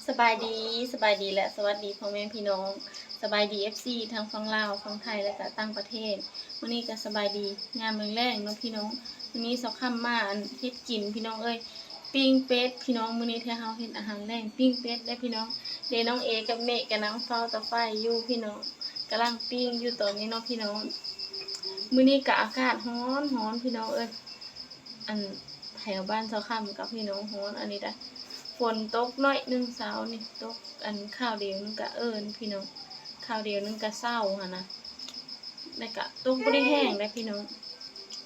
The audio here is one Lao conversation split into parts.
ສະບາຍດີ ສະບາຍດີ ແລະ ສະຫວັດດີພໍ່ແມ່ພີ່ນ້ອງ ສະບາຍດີ ເອັຟຊີ ທັງຝັ່ງລາວ ຝັ່ງໄທ ແລະ ກະຕ່າງປະເທດ. ມື້ນີ້ກະສະບາຍດີຍາມແລງໆເນາະພີ່ນ້ອງ. ມື້ນີ້ສາວຄຳມາ ອັນ ເຮັດກິນພີ່ນ້ອງເອີຍ ປີ້ງເປັດພີ່ນ້ອງ. ມື້ນີ້ແທ້ເຮົາເຮັດອາຫານແລງ ປີ້ງເປັດເດ້ພີ່ນ້ອງ. ເດ ນ້ອງເອກັບເມະກະນັ່ງເຝົ້າຕາໄຟຢູ່ພີ່ນ້ອງ ກຳລັງປີ້ງຢູ່ຕອນນີ້ເນາະພີ່ນ້ອງ. ມື້ນີ້ກະອາກາດຮ້ອນໆ ພີ່ນ້ອງເອີຍ. ອັນ ແຖວບ້ານຊາວຄຳກັບພີ່ນ້ອງຮ້ອນອັນນີ້ດາ ຝົນຕົກໜ້ອຍໜຶ່ງເຊົ້ານີ້ ຕົກ ອັນ ຄາວດຽວໜຶ່ງກະເອີ້ນພີ່ນ້ອງ ຄາວດຽວໜຶ່ງກະເຊົາຫັ້ນນະ ແລ້ວກະຕົກບໍ່ໄດ້ແຮງເດ້ພີ່ນ້ອງ.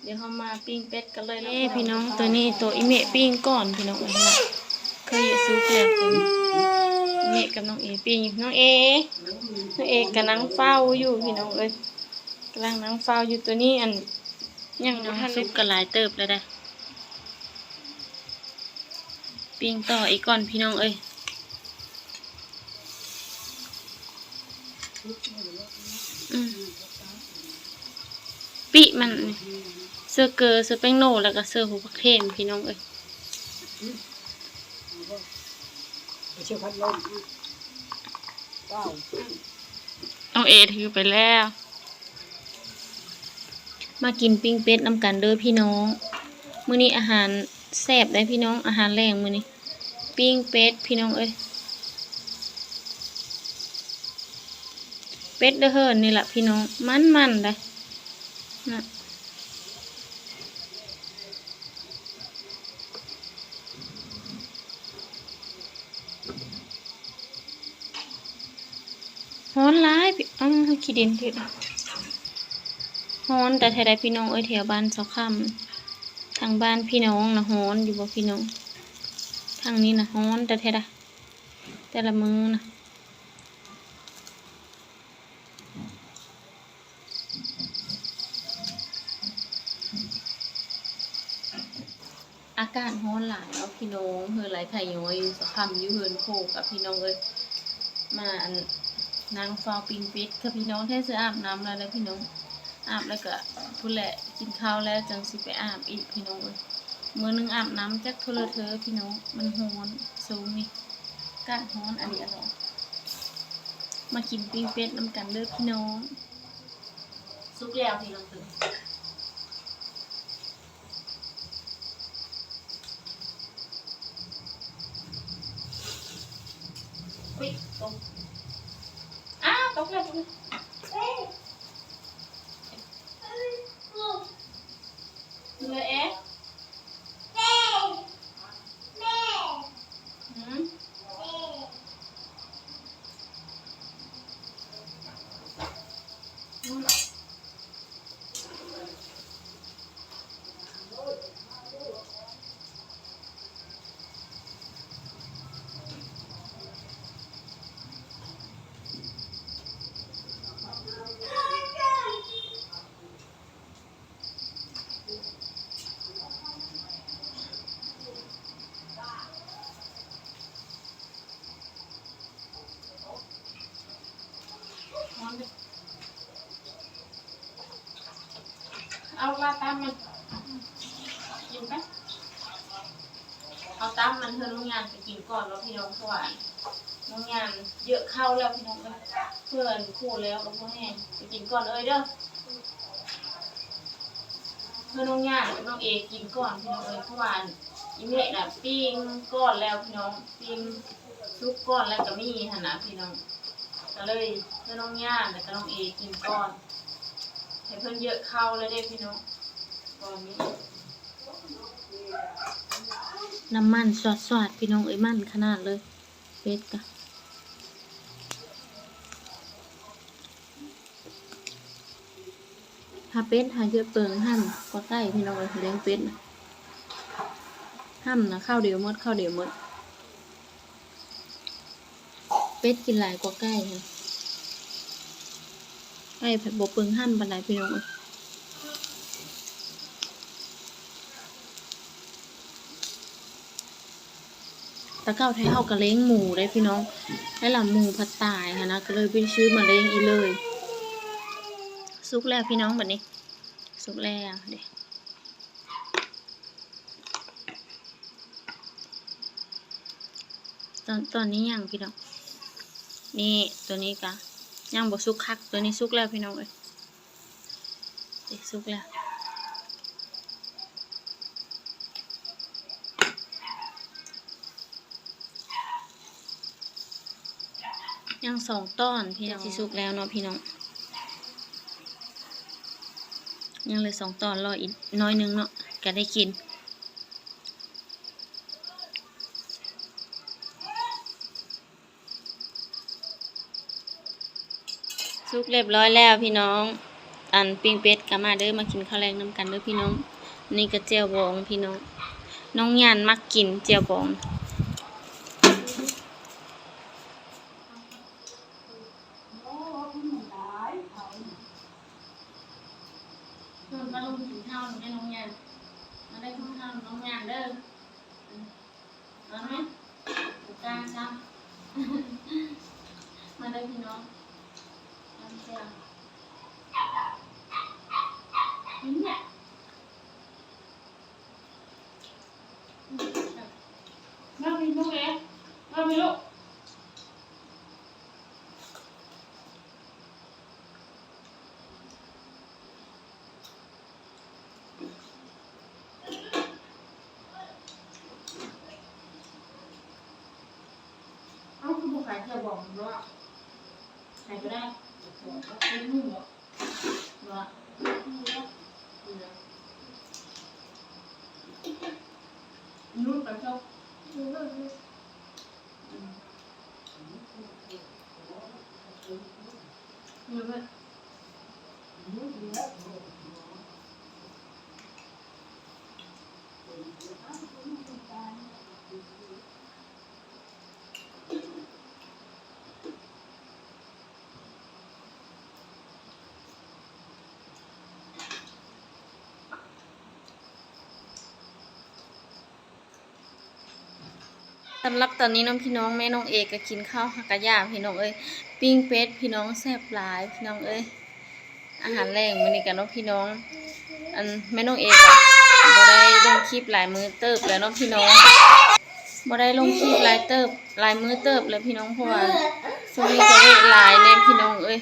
ດຽວເຮົາມາປີ້ງເປັດກັນເລີຍເນາະພີ່ນ້ອງ. ໂຕນີ້ໂຕອີເມະປີ້ງກ່ອນພີ່ນ້ອງ ເອີຍ ເຄີຍສຸກແລ້ວ ອີເມະກັບນ້ອງເອປີ້ງຢູ່. ນ້ອງເອ ນ້ອງເອກະນັ່ງເຝົ້າຢູ່ພີ່ນ້ອງເອີຍ ກຳລັງນັ່ງເຝົ້າຢູ່. ໂຕນີ້ ອັນ ຍັງບໍ່ທັນສຸກກະຫຼາຍເຕີບແລ້ວເດ້. ປີ້ງຕໍ່ອີກກ່ອນພີ່ນ້ອງເອີຍ. ອືມ ປີກມັນ ເສື້ອເກີ ເສື້ອແປ້ງໂນ ແລ້ວກະເສື້ອຫົວຜັກເທນພີ່ນ້ອງເອີຍ. ໄປເຊື່ອພັດລົມ ນ້ອງເອຖືໄປແລ້ວ. ມາກິນປີ້ງເປັດນຳກັນເດີພີ່ນ້ອງ. ມື້ນີ້ອາຫານແຊບໄດ໋ພີ່ນ້ອງ ອາຫານແລງມື້ນີ້ ປີ້ງເປັດພີ່ນ້ອງເອີຍ. ເປັດເດີເຮີນນີ້ລະພີ່ນ້ອງ ມັນໆ ໄດ໋ນະ. ຮ້ອນຫຼາຍ ອ້າວ ຂີ້ດິນຖືກ ຮ້ອນແຕ່ແທ້ໃດ໋ພີ່ນ້ອງເອີຍ. ແຖວບ້ານຊາວຄຳ ທາງບ້ານພີ່ນ້ອງນະ ຮ້ອນຢູ່ບໍ່ພີ່ນ້ອງ? ທາງນີ້ນະ ຮ້ອນແຕ່ແທ້ໃດ໋ ແຕ່ລະມື້ນະ. ອາກາດຮ້ອນຫຼາຍເນາະພີ່ນ້ອງ ເຫີໄຫຼໄຂ່ຍ້ອຍຢູ່ ສາວຄຳຢູ່ເຮືອນໂຄກະພີ່ນ້ອງເອີຍ. ມາ ອັນ ນັ່ງເຝົ້າປີ້ງເປັດກະພີ່ນ້ອງ ແທ້ຊິອາບນ້ຳແລ້ວແຫຼະພີ່ນ້ອງ. ອາບແລ້ວກະພຸ້ນແຫຼະ ກິນເຂົ້າແລ້ວຈັ່ງຊິໄປອາບອີກພີ່ນ້ອງເອີຍ. ມື້ໜຶ່ງອາບນ້ຳຈັກເທື່ອລະເທີພີ່ນ້ອງ ມັນຮ້ອນຊ່ວງນີ້ ອາກາດຮ້ອນອະລິອະລໍ. ມາກິນປີ້ງເປັດນຳກັນເດີພີ່ນ້ອງ. ສຸກແລ້ວພີ່ນ້ອງເອີຍ. ອຸ້ຍ ຕົກ ອ້າ ຕົກແລ້ວ ຕົກແລ້ວ ເຫຼືອແອ ຫືມ. ເອົາລາດຕາມມັນ ກິນໄປ ເອົາຕາມມັນ ເຮືອນນ້ອງຍານໄປກິນກ່ອນເນາະພີ່ນ້ອງ ເພາະວ່ານ້ອງຍານເຍາະເຂົ້າແລ້ວພີ່ນ້ອງເອີຍ. ເພື່ອນຄູ່ແລ້ວກະບໍ່ແຮງ ໄປກິນກ່ອນເອີຍເດີ. ເພື່ອນ້ອງຍານກັບນ້ອງເອກິນກ່ອນພີ່ນ້ອງເອີຍ ເພາະວ່າອີເມະນະປີ້ງກ່ອນແລ້ວພີ່ນ້ອງ ປີ້ງສຸກກ່ອນແລ້ວກະມີຫັ້ນນະພີ່ນ້ອງ. ກະເລີຍເພື່ອນ້ອງຍານແລ້ວກະນ້ອງເອກິນກ່ອນ ໃຫ້ເພິ່ນເຍາະເຂົ້າແລ້ວເດ້ພີ່ນ້ອງ. ຕອນນີ້ນ້ຳມັນສວາດໆ ພີ່ນ້ອງເອີຍ ມັນຂະໜາດເລີຍ ເປັດກະ. ຖ້າເປັດຫາເຍາະເປິງ ຫ້ຳກວ່າໄກ່ພີ່ນ້ອງເອີຍ ລ້ຽງເປັດນະ ຫ້ຳນະ ຄາວດຽວໝົດ ຄາວດຽວໝົດ. ເປັດກິນຫຼາຍກວ່າໄກ່ຫັ້ນ ໄກ່ພັດບໍ່ເປິງຫ້ຳປານໃດພີ່ນ້ອງເອີຍ. ແຕ່ເກົ່າແທ້ເຮົາກະລ້ຽງໝູໄດ໋ພີ່ນ້ອງ ແລ້ວລະໝູພັດຕາຍຫັ້ນນະ ກະເລີຍໄປຊື້ມາລ້ຽງອີກເລີຍ. ສຸກແລ້ວພີ່ນ້ອງ ບາດນີ້ສຸກແລ້ວເດ້. ຕອນ ຕອນນີ້ຍັງພີ່ນ້ອງ ນີ້ ໂຕນີ້ກະຍັງບໍ່ສຸກຄັກ ໂຕນີ້ສຸກແລ້ວພີ່ນ້ອງເອີຍ ນີ້ສຸກແລ້ວ ຍັງສອງຕອນພີ່ນ້ອງ ຊິສຸກແລ້ວເນາະພີ່ນ້ອງ ຍັງເຫຼືອສອງຕອນ ລໍອີກໜ້ອຍໜຶ່ງເນາະ ກະໄດ້ກິນ. ສຸກຮຽບຮ້ອຍແລ້ວພີ່ນ້ອງ ອັນ ປີ້ງເປັດກະມາເດີ ມາກິນເຂົ້າແລງນຳກັນເດີພີ່ນ້ອງ ນີ້ກະແຈ່ວບອງພີ່ນ້ອງ ນ້ອງຍານມັກກິນແຈ່ວບອງ. ເພິ່ນມາລົມກິນເຂົ້ານຳແມ່ນ້ອງຍານ ມາໄດ້ກິນເຂົ້ານຳນ້ອງຍານເດີ ເອົາໄໝ? ບໍ່ກ້າຊ້ຳ ມາເດີພີ່ນ້ອງ ມາເດີ ກິນເນຍ. ມາພີ່ລູກເອີຍ ມາພີ່ລູກ ເອົ້າ ຄືບໍ່ຂາຍແຈ່ວບອງເນາະ ຂາຍບໍ່ໄດ້ ເປັນໜຶ່ງເນາະ. ສຳລັບຕອນນີ້ເນາະພີ່ນ້ອງ ແມ່ນ້ອງເອກະກິນເຂົ້າ ຫາກະຢາກພີ່ນ້ອງເອີຍ ປີ້ງເປັດພີ່ນ້ອງ ແຊບຫຼາຍພີ່ນ້ອງເອີຍ. ອາຫານແລງມື້ນີ້ກະເນາະພີ່ນ້ອງ ອັນ ແມ່ນ້ອງເອກະບໍ່ໄດ້ລົງຄລິບຫຼາຍມື້ເຕີບແລ້ວເນາະພີ່ນ້ອງ ບໍ່ໄດ້ລົງຄລິບຫຼາຍເຕີບ ຫຼາຍມື້ເຕີບແລ້ວພີ່ນ້ອງ ເພາະວ່າຊ່ວງນີ້ກະວຽກຫຼາຍແດ່ພີ່ນ້ອງເອີຍ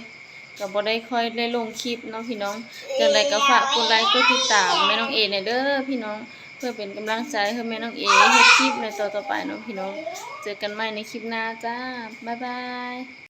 ກະບໍ່ໄດ້ຄ່ອຍໄດ້ລົງຄລິບເນາະພີ່ນ້ອງ. ຈັ່ງໃດກະຝາກກົດໄລກົດຕິດຕາມແມ່ນ້ອງເອແດ່ເດີພີ່ນ້ອງ ເພື່ອເປັນກຳລັງໃຈໃຫ້ແມ່ນ້ອງເອເຮັດຄລິບໃນຕໍ່ໆໄປເນາະພີ່ນ້ອງ. ເຈີກັນໃໝ່ໃນຄລິບໜ້າຈ້າ ບາຍບາຍ.